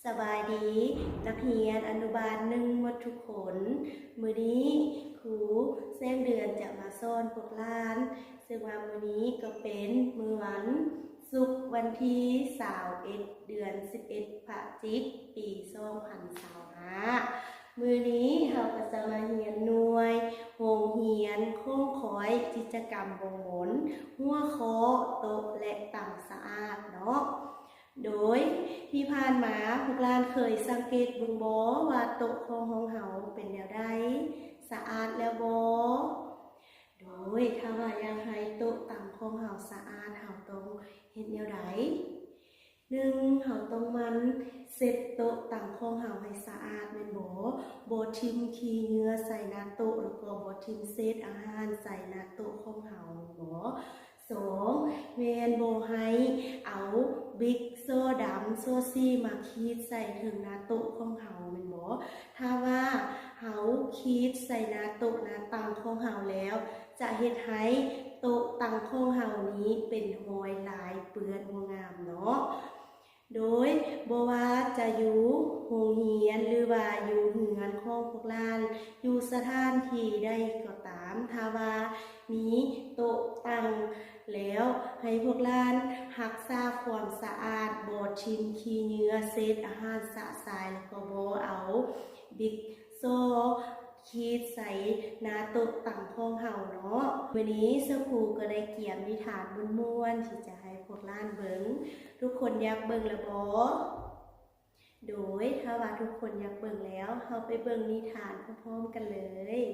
ສະບາຍດີ ນັກຮຽນອະນຸບານໜຶ່ງໝົດທຸກຄົນ. ມື້ນີ້ຄູແສງເດືອນຈະມາສອນພວກຫຼານ, ເຊິ່ງວ່າມື້ນີ້ກໍເປັນມື້ວັນສຸກ ວັນທີຊາວເອັດ ເດືອນສິບເອັດ ພະຈິກ ປີສອງພັນຊາວຫ້າ. ມື້ນີ້ເຮົາກໍຈະມາຮຽນໜ່ວຍໂຮງຮຽນຂອງຂ້ອຍ ກິດຈະກຳບົງມົນ ຫົວຂໍ້ໂຕະ ແລະ ຕັ່ງສະອາດເນາະ. ໂດຍທີ່ຜ່ານມາ ພວກຫຼານເຄີຍສັງເກດເບິ່ງບໍ່ວ່າໂຕະຂອງຫ້ອງເຮົາເປັນແນວໃດ? ສະອາດແລ້ວບໍ່? ໂດຍ ຖ້າວ່າຢາກໃຫ້ໂຕະຕັ່ງຂອງເຮົາສະອາດ ເຮົາຕ້ອງເຮັດແນວໃດ? ໜຶ່ງ ເຮົາຕ້ອງໝັ່ນເຊັດໂຕະຕັ່ງຂອງເຮົາໃຫ້ສະອາດແມ່ນບໍ່? ບໍ່ຖິ້ມຂີ້ເຫຍື້ອໃສ່ໜ້າໂຕະ ແລ້ວກໍບໍ່ຖິ້ມເສດອາຫານໃສ່ໜ້າໂຕະຂອງເຮົາແມ່ນບໍ່? ສອງ ແມ່ນບໍ່ໃຫ້ເອົາບິກສໍດຳ ສໍສີມາຂີດໃສ່ເທິງໜ້າໂຕະຂອງເຮົາແມ່ນບໍ່? ຖ້າວ່າເຮົາຂີດໃສ່ໜ້າໂຕະໜ້າຕັ່ງຂອງເຮົາແລ້ວ ຈະເຮັດໃຫ້ໂຕະຕັ່ງຂອງເຮົານີ້ເປັນຮອຍລາຍເປື້ອນບໍ່ງາມເນາະ. ໂດຍບໍ່ວ່າຈະຢູ່ໂຮງຮຽນ ຫຼືວ່າຢູ່ເຮືອນຂອງພວກຫຼານ ຢູ່ສະຖານທີ່ໃດກໍຕາມ ຖ້າວ່າມີໂຕະຕັ່ງແລ້ວ ໃຫ້ພວກຫຼານຮັກສາຄວາມສະອາດ, ບໍ່ຖິ້ມຂີ້ເຫຍື້ອເສດອາຫານຊະຊາຍ ແລ້ວກໍບໍ່ເອົາບິກສໍຂີດໃສ່ໜ້າໂຕະຕັ່ງຂອງເຮົາເນາະ. ມື້ນີ້ສະຄູກໍໄດ້ກຽມນິທານມ່ວນໆ ທີ່ຈະໃຫ້ພວກຫຼານເບິ່ງ. ທຸກຄົນຢາກເບິ່ງແລ້ວບໍ່? ໂດຍ ຖ້າວ່າທຸກຄົນຢາກເບິ່ງແລ້ວ ເຮົາໄປເບິ່ງນິທານພ້ອມໆກັນເລີຍ.